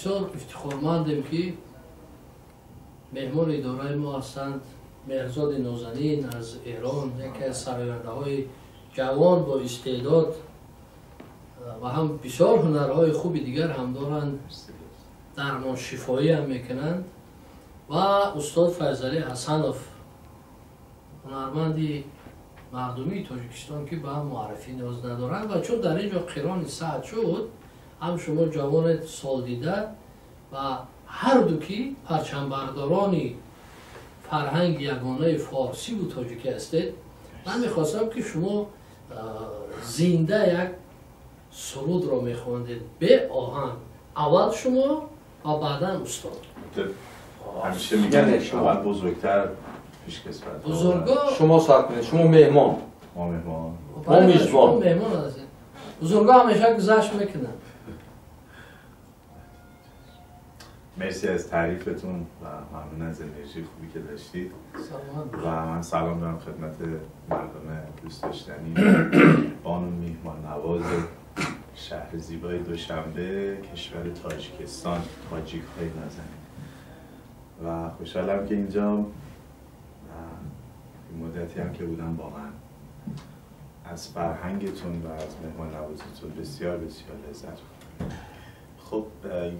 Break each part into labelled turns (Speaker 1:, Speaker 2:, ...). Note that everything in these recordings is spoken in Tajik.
Speaker 1: бисёр ифтихормандем ки меҳмони идораи мо ҳастанд Меҳрзоди Нозанин аз Эрон, яке аз сарояндаҳои ҷавон бо истеъдод ва ҳам бисёр ҳунарҳои хуби дигар ҳам доранд, дармоншифоӣ ҳам мекунанд. Ва устод Файзалӣ Ҳасанов, ҳунарманди мардумии Тоҷикистон ки ба муаррифӣ ниёз надоранд. Ва чун дар ин ҷо қирони саъд шуд, ҳам шумо ҷавонед солдида ва ҳарду ки парчамбардорони фарҳанги ягонаи форсиву тоҷикӣ ҳастед, ман мехостам ки шумо зинда як сурудро мехондед бе оҳанг. Аввал шумо ва баъдан устод.
Speaker 2: ҳамеша мегӯянд аввал бузургтар пешкисват.
Speaker 1: Бузурго
Speaker 3: шумо сар кунед, шумо меҳмон.
Speaker 2: Мо меҳмон.
Speaker 3: Мо мизбон.
Speaker 1: Шумо меҳмон ҳастед. Бузурго ҳамеша гузашт мекунанд.
Speaker 2: مرسی از تعریفتون و ممنون از انرژی خوبی که داشتید. و من سلام دارم خدمت مردم دوست داشتنی بانو میهمان نواز شهر زیبای دوشنبه، کشور تاجیکستان، تاجیک های نازنین. و خوشحالم که اینجا و مدتی هم که بودم واقعا از فرهنگتون و از مهمان نوازیتون بسیار بسیار لذت بردم. خب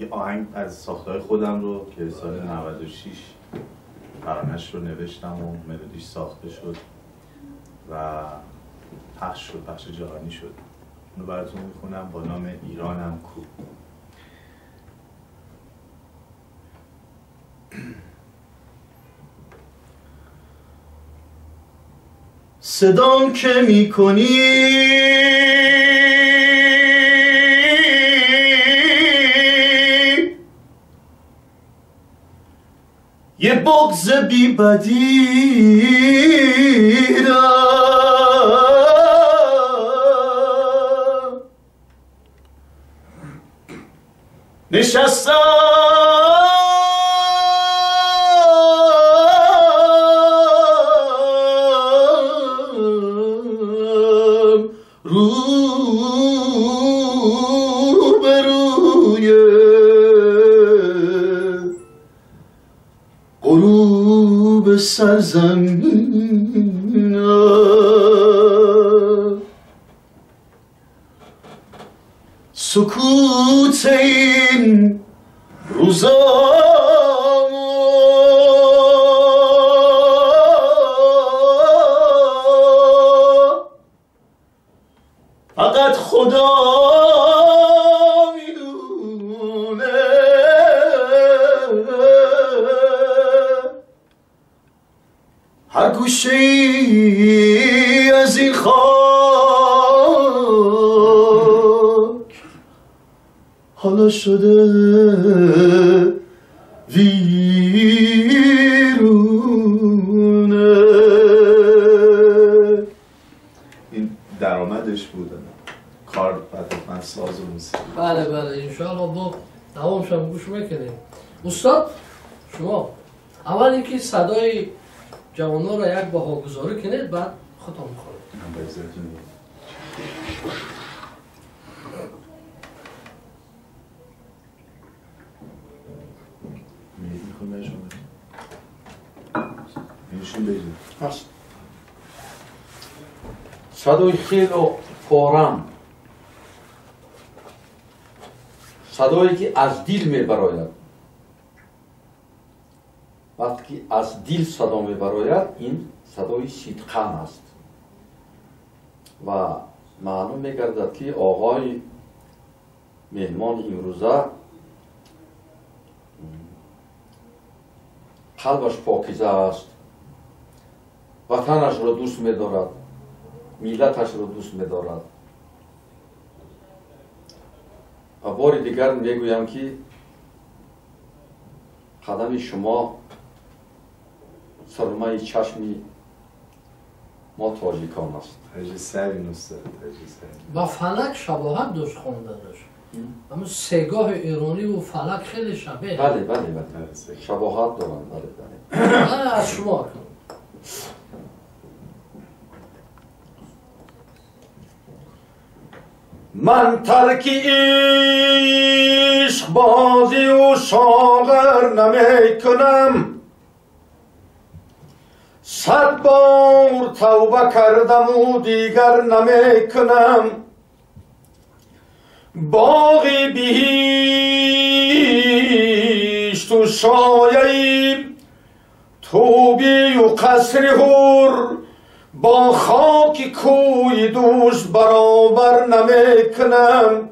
Speaker 2: یه آهنگ از ساختهای خودم رو که سال 96 ترانه‌اش رو نوشتم و ملودیش ساخته شد و پخش شد، پخش جهانی شد، اونو براتون میخونم با نام ایرانم کو.
Speaker 4: صدام که میکنی یه بغض بی بدی دارم، نشستم رو به روی غروب سرزمینم، سکوت این روزا فقط خدا میدونه، هر گوشه ای از این خاک حالا شده ویرونه.
Speaker 2: این درآمدش بود کار بعد من ساز و موسیقی.
Speaker 1: بله بله انشاءالله با دوامش هم گوش میکنیم. استاد شما اول اینکه صدای جوان‌ها را یک بهاگذاری کنید، بعد خودتان بخورید.
Speaker 3: صدای خیلی پارم، صدایی که از دل میبراید. وقتی که از دل صدا میبراید این صدای صدقان است و معلوم میگردد که آقای مهمان امروزه قلبش پاکیزه است، وطنش را دوست می‌دارد، ملتش را دوست می‌دارد. و بار دیگر میگویم که قدم شما سرمایه چشمی ما تاجیکان است.
Speaker 1: با فلک شباهت داشت خواندنش. اما سگاه ایرانی و فلک خیلی شبیه.
Speaker 3: بله بله بله شباهت دارند. بله بله.
Speaker 1: از شما
Speaker 3: من ترک عشق بازی و شاغر نمی کنم. 100 بار توبه کردم و دیگر نمی کنم. باغی بهشت و شایعی توبی و قصر حور با خاک کوی دوست برابر نمی کنم.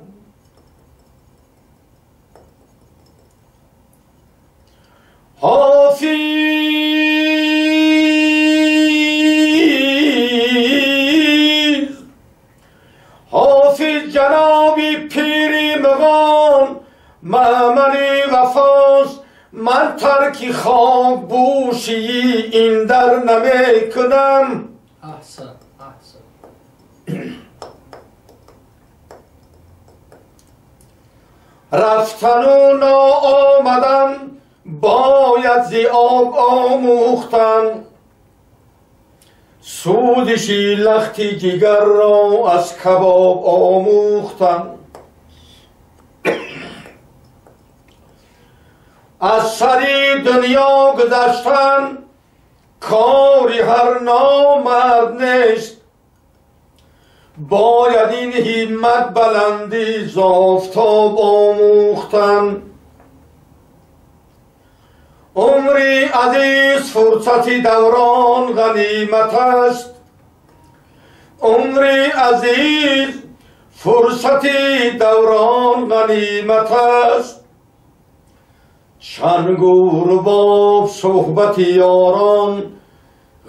Speaker 3: حافظ حافظ جنابی پیری مغان مأمنی وفاست. من ترک خاک بوشی این در نمی کنم.
Speaker 1: احسن احسن.
Speaker 3: رفتن و ناآمدن باید ز آب آموختن. سودشی لختی جگر را از کباب آموختن. از سری دنیا گذشتن کاری هر نامرد نیست. باید این همت بلندی ز آفتاب آموختن. عمری عزیز فرصتی دوران غنیمت است. عمری عزیز فرصتی دوران غنیمت است. چنگ و رباب صحبت یاران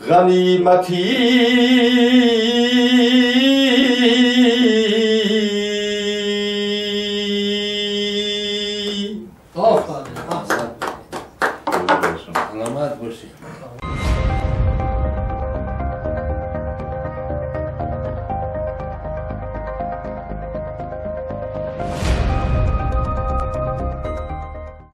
Speaker 3: غنیمتی.
Speaker 1: آفرین، احسن.
Speaker 3: سلامت باشید.